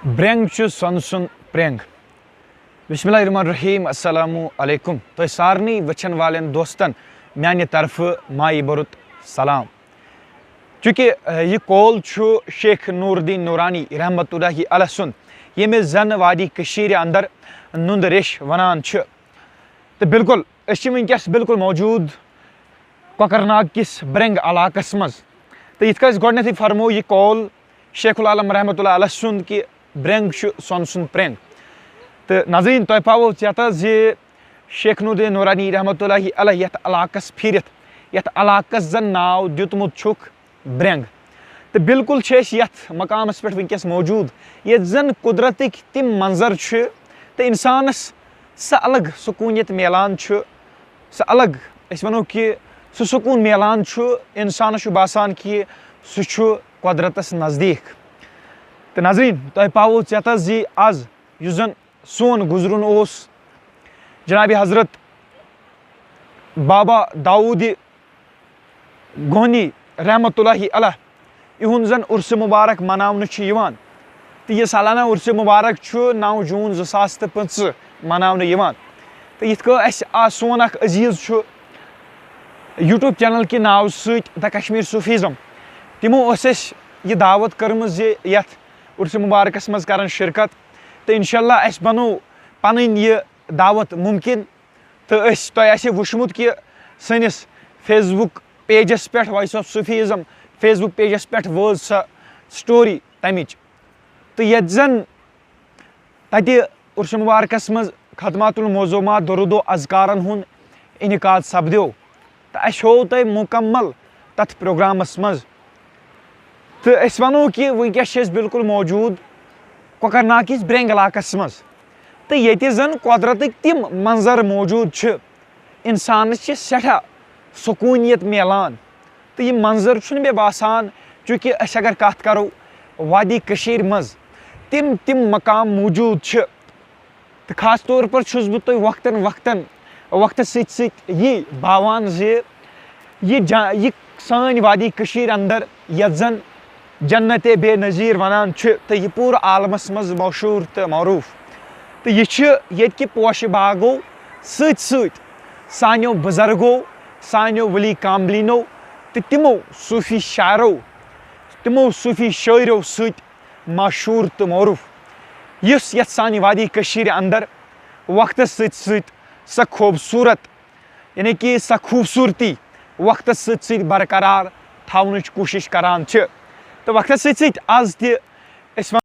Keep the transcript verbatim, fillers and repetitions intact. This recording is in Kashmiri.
برٛنٛگ چھُ سۄنہٕ سُنٛد پرٛنٛگ۔ بسم اللہ الرحمن الرحیم۔ السلام علیکم۔ تۄہہِ سارنٕے وٕچھن والٮ۪ن دوستن میانہِ طرفہٕ مایہِ بوٚرُت سلام۔ چونکہ، اہ، یہِ قول چھُ شیخ نور الدین نورانی رحمتہ اللہ علیہ سُنٛد، ییٚمِس زن وادی کٔشیٖرِ اندر نُنٛد ریش ونان چھِ۔ تہٕ بالکل، أسۍ چھِ وٕنکیٚس بالکل موجود کۄکرناگ کِس برٛنٛگ علاقس منٛز۔ تہٕ یِتھ کٔنۍ اَسہِ گۄڈٕنیتھٕے فرموو یہِ قول شیخ العالم رحمتہ اللہ علیہ سُنٛد کہِ برٛنٛگ چھُ سۄنہٕ سُنٛد پرٛنٛگ۔ تہٕ ناظریٖن، تۄہہِ پاوو ژیتہ زِ شیخ نور الدین نورانی رحمتہ اللہ علیہ یتھ علاقس پھیٖرِتھ، یتھ علاقس زن ناو دیُتمُت چھُکھ برٛنٛگ۔ تہٕ بالکل چھِ أسۍ یتھ مقامس پٮ۪ٹھ وٕنکیٚس موجود، ییٚتہِ زن قدرتٕکۍ تِم منظر چھِ تہٕ انسانس سۄ الگ سکوٗنیت میلان چھُ، سُہ الگ، أسۍ ونو کہِ سُہ سکوٗن میلان چھُ، انسانس چھُ باسان کہِ سُہ چھُ قدرتس نزدیٖک۔ تہٕ ناظریٖن، تۄہہِ پاوو ژیتس زِ از یُس زن سون گُزرُن اوس، جناب حضرت بابا داوود گونی رحمتہ اللہ علیہ، یِہُنٛد زن عرس مبارک مناونہٕ چھُ یِوان۔ تہٕ یہِ سالانہ عرس مبارک چھُ نَو جوٗن زٕ ساس تہٕ پٕنٛژٕہ مناونہٕ یِوان۔ تہٕ یِتھ کٔنۍ اَسہِ آ سون اکھ عزیز چھُ YouTube channel کہِ ناوٕ سۭتۍ The Kashmir Sufism، تِمو ٲس اَسہِ یہِ دعوت کٔرمٕژ زِ یتھ عرس مبارکس منٛز کرن شرکت۔ تہٕ انشاءاللہ اَسہِ بنوو پنٕنۍ یہِ دعوت ممکن۔ تہٕ أسۍ، تۄہہِ آسہِ وٕچھمُت کہِ سٲنِس Facebook pageس پٮ۪ٹھ Voice of Sufism Facebook pageس پٮ۪ٹھ وٲژ سۄ story تَمِچ۔ تہٕ ییٚتہِ زَن تَتہِ عرس مبارکس منٛز ختمات المعظومات، درود و اذکارن ہُنٛد انعقاد سپدیو۔ تہٕ اَسہِ ہوو تۄہہِ مُکمل تَتھ پروگرامس منٛز۔ تہٕ أسۍ وَنو کہِ وٕنکیٚس چھِ أسۍ بالکل موجود کۄکرناگ کِس برٛنٛگ علاقس منٛز۔ تہٕ ییٚتہِ زن قۄدرتٕکۍ تِم منظر موجود چھِ، انسانس چھِ سٮ۪ٹھاہ سکوٗنیت میلان۔ تہٕ یِم منظر چھُنہٕ مےٚ باسان، چونکہ أسۍ اگر کتھ کرو وادی کٔشیٖرِ منٛز، تِم تِم مقام موجود چھِ۔ تہٕ خاص طور پر چھُس بہٕ تۄہہِ وقتن وقتن، وقتس سۭتۍ سۭتۍ یی باوان زِ یہِ جا-، یہِ سٲنۍ وادی کٔشیٖرِ اندر، یتھ زن جنت بے نظیر ونان چھِ، تہٕ یہِ پوٗرٕ عالمس منٛز مشہوٗر تہٕ معروٗف۔ تہٕ یہِ چھِ ییٚتہِ کہِ پوشہٕ باغو سۭتۍ سۭتۍ سانیو بُزرگو، سانیو ؤلی کاملینو تہٕ تِمو صوٗفی شاعرو، تِمو صوٗفی شٲعرو سۭتۍ مشہوٗر تہٕ معروٗف، یُس یَتھ سانہِ وادی کٔشیٖرِ اندر وقتس سۭتۍ سۭتۍ سۄ خوٗبصوٗرت، یعنی کہِ سۄ خوٗبصوٗرتی وقتس سۭتۍ سۭتۍ برقرار تھاونٕچ کوٗشِش کران چھِ۔ تہٕ وقتس سۭتۍ سۭتۍ از تہِ أسۍ